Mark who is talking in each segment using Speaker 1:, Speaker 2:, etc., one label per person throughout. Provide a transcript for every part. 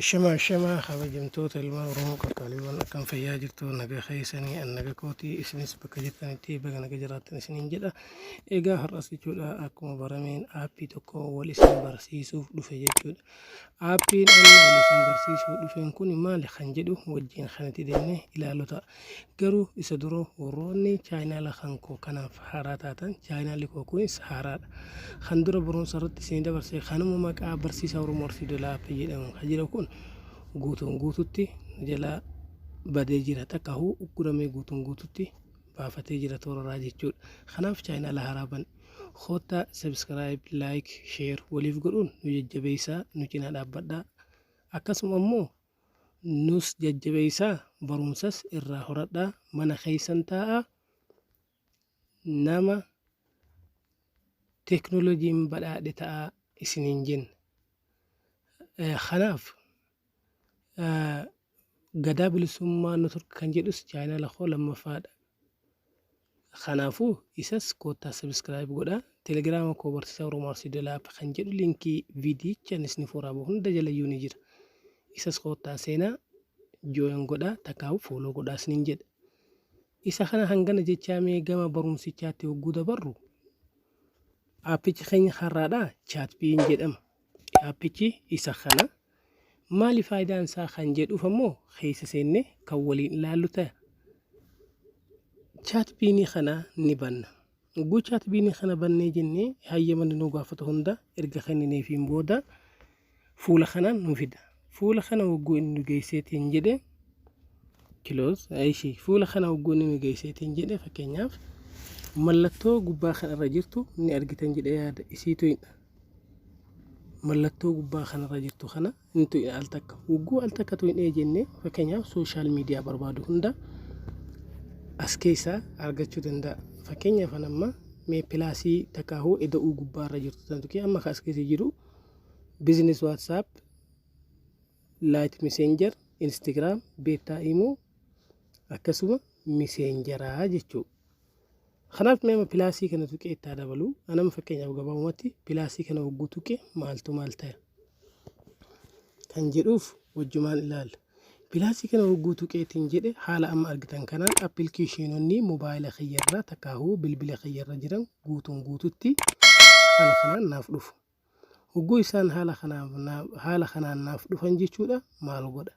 Speaker 1: Ashamaa ashamaa kabajamtoota ilmaan Oromoo qaqqaaliiwwan, akkam fayyaa jirtu? Naga keessanii? An naga kootii, isinis bakka jirtanitti baga naga jiraattan isiniin jedha. Egaa har'as jechuudha akkuma barameen aappii tokko wal isin barsiisuuf dhufe jechuudha. Aappiin ani wal isin barsiisuuf dhufeen kun maali kan jedhu wajjin kan itti deemnee ilaalu ta'a. Garuu isa dura warroonni chaayinaala kan koo kanaaf haaraa taatan, chaayinaalli koo kunis haaraadha. Kan dura barumsa irratti isinii dabarse kanuma maqaa Barsiisaa Oromoo Arsii Dolaa Aappii jedhamu kan jiru kun guutuun guututti jalaa badee jira, takka huu ugguramee guutuun guututti baafatee jira toorarraa jechuudha. Kanaaf chaayinaala haaraa ban koottaa subscribe, like, share waliif godhuun nu jajjabeessaa, nu cinaa dhaabbadhaa. Akkasuma immoo nus jajjabeessaa, barumsas irraa horadhaa, mana keessan taa'aa nama teeknooloojiin badhaadhe ta'aa isiniin jenna. Kanaaf Gadaa Bilisummaa Network kan jedhus chaayinaala koo lammaffaadha. Kanaafuu isas koottaa subscribe godhaa. Telegiraama koo Barsiisaa Oromoo Arsii Dolaa App kan jedhu linkii viidiyicha isiniif waraabu hunda jalayyuu ni jira. Isas koottaa seenaa, join godhaa, takkaa'u follow godhaa isiniin jedha. Isa kana hangana jechaa mee gama barumsichaatti hogguu dabarru, aappichi keenya har'aadha ChatBean jedhama. Aappichi isa kana. Maali faayidaan isaa kan jedhuuf ammoo keessa seenne kan waliin ilaallu ta'a. ChatBeanii kana ni banna. Hogguu ChatBeanii kana bannee jennee hayyama nu gaafatu hunda erga kennineefiin booda fuula kanaan nu fida. Fuula kana hogguu inni nu geesseetiin jedhe, close ishii, fuula kana hogguu inni nu geesseetiin jedhe, fakkeenyaaf mallattoo gubbaa kanarra jirtu ni argitan jedhee yaada, isiitu hidha. Mallattoo gubbaa kanarra jirtu kana ni tuqna al takka. Hogguu al takka tuqnee jennee, fakkeenyaaf social media barbaadu hunda as keessaa argachuu danda'a. Fakkeenyaaf an amma mee plusii takkaahuu ida'uu gubbaarra jirtu tan tuqee, amma as keessa jiru business WhatsApp, Lite Messenger, Instagram, Beta, Imo, akkasuma Messengeraa jechuudha. Kanaaf mee amma plusii kana tuqee itti haa dabalu. Anama fakkeenyaaf gabaabumatti plusii kana hogguu tuqe maaltu maal ta'e kan jedhuuf wajjumaan ilaalla. Plusii kana hogguu tuqeetiin jedhe, haala amma argitan kanaan appilikeeshinonni mobaayila kiyyarra takkaahuu bilbila kiyyarra jiran guutuun guututti haala kanaan naaf dhufu. Hogguu isaan haala kanaan naaf dhufan jechuudha maal godha?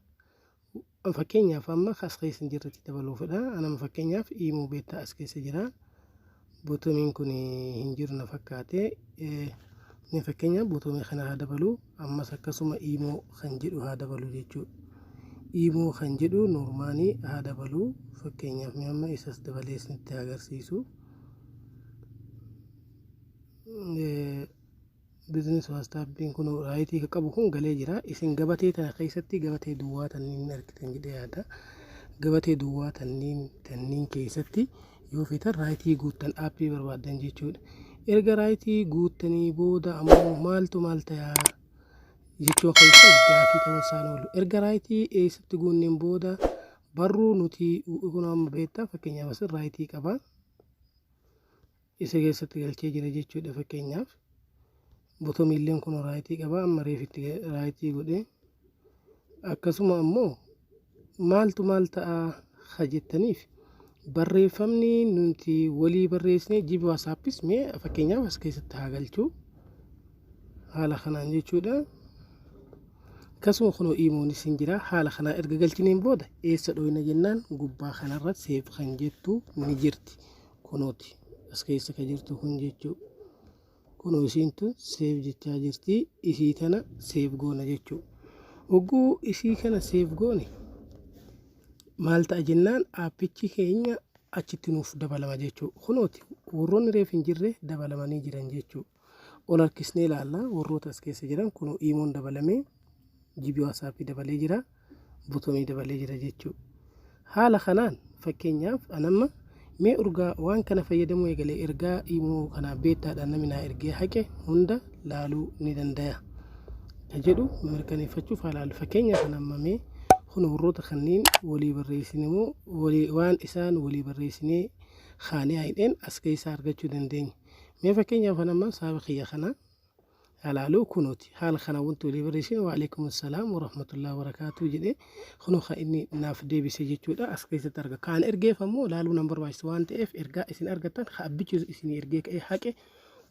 Speaker 1: Fakkeenyaaf amma as keessa hin jirretti dabaluu fedha. Anama fakkeenyaaf Imo Beta as keessa jira. Botomiin kun hin jiru na fakkaate. Mee fakkeenyaaf botomii kana haa dabalu. Ammas akkasuma Imo kan jedhu haa dabalu jechuudha. Imo kan jedhu normalii haa dabalu. Fakkeenyaaf mee amma isas dabalee isinitti agarsiisu. Business WhatsAppiin kun rightii kan qabu kun galee jira. Isin gabatee tana keessatti gabatee duwwaa tanniin argitan jedhee yaada. Gabatee duwwaa tanniin keessatti yoo feetan rightii guuttan, aappii barbaaddan jechuudha. Erga rightii guuttanii booda ammoo maaltu maal ta'a jechuun keessan gaafii ta'uun isaan oolu. Erga rightii eessatti guunneen booda barruu nuti kun amma beektaa, fakkeenyaaf asirra rightii qaba. Isa keessatti galchee jira jechuudha. Fakkeenyaaf botomiilleen kun rightii qaba, amma reefitti rightii godhee. Akkasuma ammoo maaltu maal ta'a ha jettaniif, barreeffamni nuti walii barreessine GB WhatsAppis mee fakkeenyaaf as keessatti haa galchuu haala kanaan jechuudha. Akkasuma kunoo Imoonis hin jira. Haala kanaan erga galchineen booda eessa dhoyna jennaan, gubbaa kanarra save kan jettu ni jirti. Kunooti as keessa ka jirtu kun jechuu. Kunoo isiin tun save jechaa jirti, isii tana save goona jechuu. Hogguu isii kana save goone maal ta'a jennaan, aappichi keenya achitti nuuf dabalama jechuu. Kunooti warroonni reef hin jirre dabalamanii jiran jechuu. Ol harkisnee ilaalla warroota as keessa jiran. Kunoo Imoon dabalamee, GB WhatsAppii dabalee jira, botomii dabalee jira jechuu. Haala kanaan fakkeenyaaf anamma mee urgaa waan kana fayyadamuu eegalee ergaa Imo kana Betaadhaan namni naa ergee haqe hunda laaluu ni dandaya ka jedhu mirkaneeffachuuf haa laallu. Fakkeenyaaf anamma mee kun warroota kanneen walii barreessine moo walii waan isaan walii barreessinee kaanee hidheen as keessaa argachuu dandeenya. Mee fakkeenyaaf anamma saaba kiyya kana Halaaluu kunuuti haala kana wanti walii barreessine. "Waalaikum salaam warahmatullahi wabarakaatuu" jedhee kunoo kan inni naaf deebise jechuudha. As keessatti arga. Kaan ergeef ammoo laaluu nan barbaachisu waan ta'eef, ergaa isin argattan ka abbichi isin ergee ka'ee haqe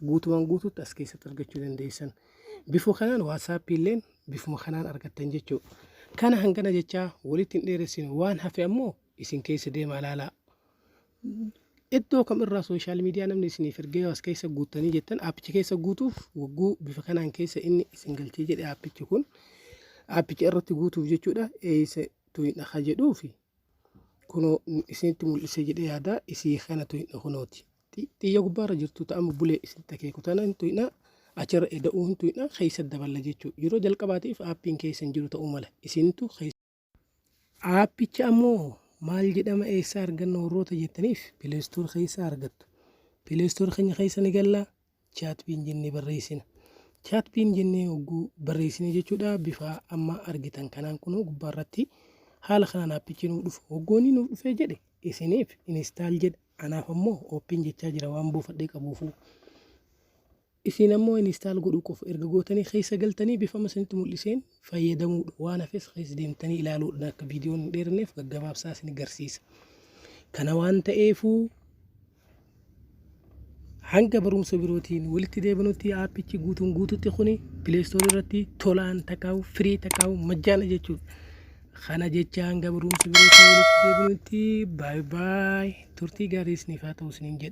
Speaker 1: guutumaan guutuutti as keessatti argachuu dandeessan. Bifuma kanaan WhatsAppii illeen bifuma kanaan argattan jechuudha. Kana hangana jechaa walitti hin dheeressinu. Waan hafe ammoo isin keessa deemaa ilaalaa. Iddoo kamirraa social media namni isiniif ergee as keessa guuttanii jettan, aappicha keessa guutuuf wagguu bifa kanaan keessa inni isin galchee jedhe, aappichi kun aappicha irratti guutuuf jechuudha. Eessa tuyna ka jedhuufi kunoo isinitti mul'isee jedhee yaada. Isii kana tuyna. Kunooti xiyya gubbaarra jirtu ta'ama bulee isinitti akeeku tana hin tuyna. Achirra eda'uu hin tuyna, keessa daballa jechuudha. Yeroo jalqabaatiif aappiin keessa hin jiru ta'uu mala, isintu keessa. Aappicha ammoo maal jedhama, eessaa arganna warroota jettaniif, Play Store keessaa argattu. Play Store keenya keessa ni galla, "Chatbean" jennee barreessina. "Chatbean" jennee hogguu barreessine jechuudha, bifa amma argitan kanaan kunoo gubbaarratti haala kanaan aappichi nuuf dhufu. Hoggoonni nuuf dhufee jedhe isiniif "install" jedha, anaaf ammoo "open" jechaa jira waan buufadhee qabuufu. Isin ammoo install godhuu qofa. Erga gootanii keessa galtanii bifa isinitti mul'iseen fayyadamuudha. Waan hafes keessa deemtanii ilaaluudha. Akka viidiyoon hin dheeranneef gaggabaabsaa isin agarsiisa. Kana waan ta'eefuu, hanga barumsa birootiin walitti deebinutti, aappichi guutuun guututti kuni Play Store irratti tolaan takkaa'u, free takkaa'u, majjaana jechuudha. Kana jecha hanga barumsa birootiin walitti deebinutti, bye bye, turtii gaarii isiniif haa ta'u isiniin jedha.